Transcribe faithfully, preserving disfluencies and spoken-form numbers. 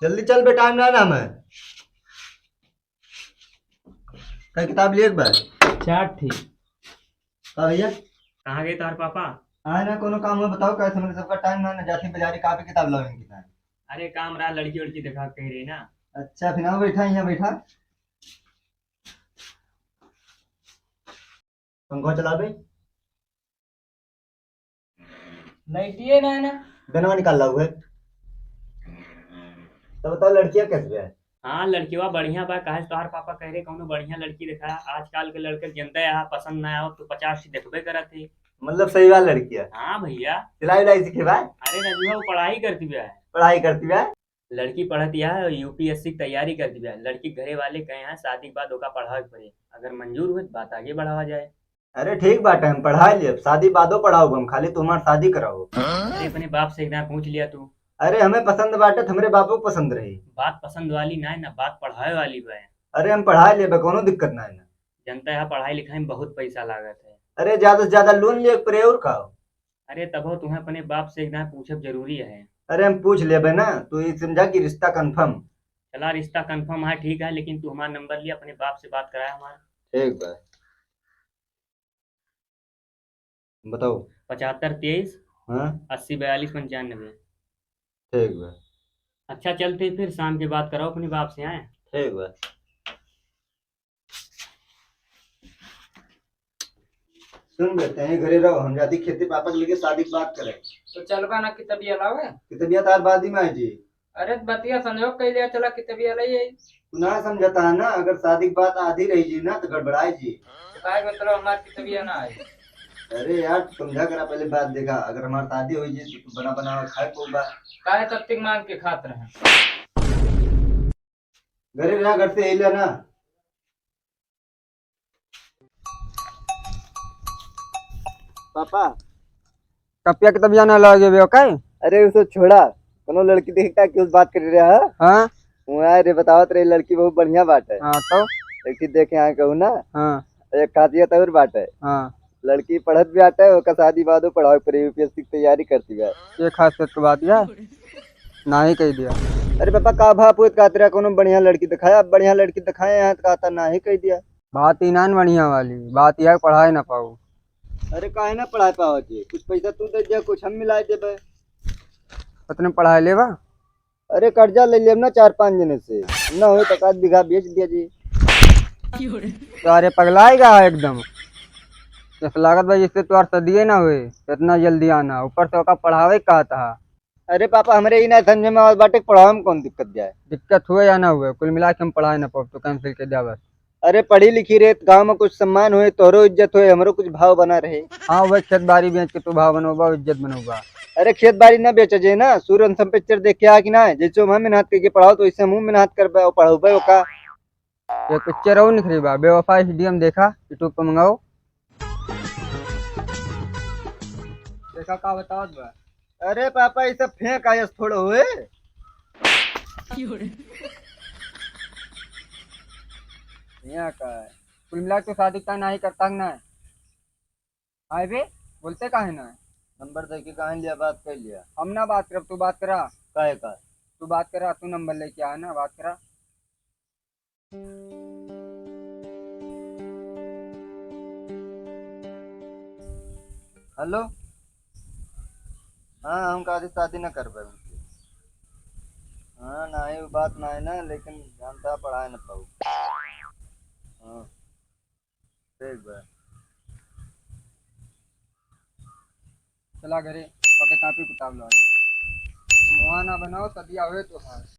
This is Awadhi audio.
जल्दी चल बे, टाइम ना ना हमें। कई किताब लिए एक बार? चार ठी। का भैया? कहाँ गए तोहर पापा? हाँ ना, कोनो काम हो बताओ, कैसे मतलब सबका टाइम ना ना जाती बाजारी कहाँ पे किताब लावे किताब। अरे काम रहा, लड़की उड़की देखा कह रही ना। अच्छा, फिर आओ बैठा, यहाँ बैठा। पंखा चला बे। लाइटिए ना है ना। गनवा निकाल लाओ है। तो बताओ लड़कियां कैसे है? हाँ, लड़किया बढ़िया बा। काहे से तोहार पापा कह रहे कौनो बढ़िया लड़की देखा। आजकल के लड़के जनता यहाँ पसंद ना आओ तो पचास से देखबे करत है। मतलब सही वाला लड़किया? हाँ भैया। सिलाई उलाई सीखे बा? अरे रजुआ, वो पढ़ाई करती बा। पढ़ाई करती बा? लड़की पढ़त या यूपीएससी की तैयारी करती बा। लड़की घरे वाले कहे हैं शादी के बाद ओका पढ़ावे के पड़े, अगर मंजूर हुए तो बात आगे बढ़ावा जाए। अरे ठीक बाटे, हम पढ़ा लेब, शादी बादो पढ़ाओ हम, खाली तू हमार शादी कराओ। अरे अपने बाप से एक दाएं पूछ लिया तू। अरे हमें पसंद बाटे तो हमरे बापो को पसंद रही। बात पसंद वाली ना है ना, बात पढ़ावे वाली बा। अरे हम पढ़ा लेबे, कोनो दिक्कत ना है ना। जनता यहाँ पढ़ाई लिखाई में बहुत पैसा लागत है। अरे ज्यादा से ज्यादा लोन लिए पड़े और का। अरे तबो तुम्हें अपने बाप से एक दाएं पूछब जरूरी है। अरे हम पूछ लेबे ना, तू ये समझा कि रिश्ता कंफर्म। चला रिश्ता कंफर्म है, ठीक है, लेकिन तू हमारा नंबर लिया, अपने बाप से बात कराया हमारा। ठीक बा। बताओ। पचहत्तर तेईस। हाँ। अस्सी बयालीस पंचानबे। ठीक बा। अच्छा चलते फिर शाम के बात कराओ अपने बाप से, आए। ठीक बा। सुन बे, तैं घरे रहो, हम जाती खेती पापा के लेके शादी की बात करे। तो चलबा ना कितबिया लावे? कितबिया तार बादी में आई जी। अरे तो बतिया संजोग कह लिया, चला कितबिया ले आई। तू ना समझता है ना, अगर शादी की बात आधी रही जी ना तो गड़बड़ाई जी। तो काहे मतलब हमार कितबिया ना आई? अरे यार, तू समझा करा पहले बात, देखा अगर हमार शादी हो जी तो तू बना बनावा खाए को बा। काहे तब तक मांग के खात रहे? घरे रहा, घर से अइला ना। पापा। कपिया के तबिया ना लगे बे, ओके? अरे, उसे छोड़ा। कोनो लड़की देखे का, क्यों बात कर रहा है? हाँ। वहाँ रे, बतावत रही, लड़की बहुत बढ़िया बात है। हाँ, तो? एक ठे देखे आए कहूँ ना। हाँ। एक खासियत और बात है। हाँ। लड़की पढ़त भी आटे, ओकर शादी बादो पढ़ावे पड़ी, यूपीएससी की तैयारी करती बा। ये खासियत के बात या? नाही कह दिया। अरे पापा, का भाप होत का तेरा, कोनो बढ़िया लड़की दिखाया, अब बढ़िया लड़की दिखाए हैं तो कहता नाही कह दिया। बात ही ना बढ़िया वाली, बात यह पढ़ाई ना पाऊ। अरे काहे ना पढ़ाई पावत जी, कुछ पैसा तू दे दिया, कुछ हम मिला देबे। उतने पढ़ाई लेबा? अरे कर्जा ले लेब ना चार पाँच जने से, न होए तो आध बीघा बेच दिया जी। तो अरे पगलाएगा एकदम, जैसे लागत बा जिससे तोहार सदिये ना हुए, इतना जल्दी आना, ऊपर से ओका पढ़ावे का था। अरे पापा, हमरे ई ना समझ में आवत बाटे कि पढ़ावे में कौन दिक्कत जाए। दिक्कत हुए या ना हुए, कुल मिला के हम पढ़ाए ना पाब, तो कैंसिल कर दिया बस। अरे पढ़ी लिखी रहे, गाँव में कुछ सम्मान होए, तोहरो इज्जत होए, हमरो कुछ भाव बना रहे। हाँ, वही खेत बाड़ी बेच के तू भाव बनोबा, इज्जत बनोबा। अरे खेत बाड़ी ना बेचा जे ना, सूर्यवंशम पिक्चर देख के आ कि ना, जैसे हम मेहनत करके पढ़ाओ तो वैसे हम मेहनत करबे और पढ़ाओबे ओका। ये पिक्चर और निकली बा, बेवफा एचडीएम देखा, YouTube पे मंगाओ। देखा का बतावत बा। अरे पापा, ये सब फेंक आयस थोड़ा होए। यहाँ का है? कुल मिला के शादी का नाही करता ना? आए बे, बोलते काहे ना? नंबर दे के कहाँ लिया, बात कर लिया। हम ना बात करब, तू बात करा। काहे का? तू बात करा, तू नंबर लेके आ ना, बात करा। हेलो। हाँ, हम कहा शादी ना कर पाए। हाँ, ना, ये बात ना है ना, लेकिन जानता पढ़ाए ना पाऊ। हाँ, ठीक बा। चला घरे, पके कापी किताब ला। हम वहाँ ना बनाओ, तबिया हुए तो हाँ।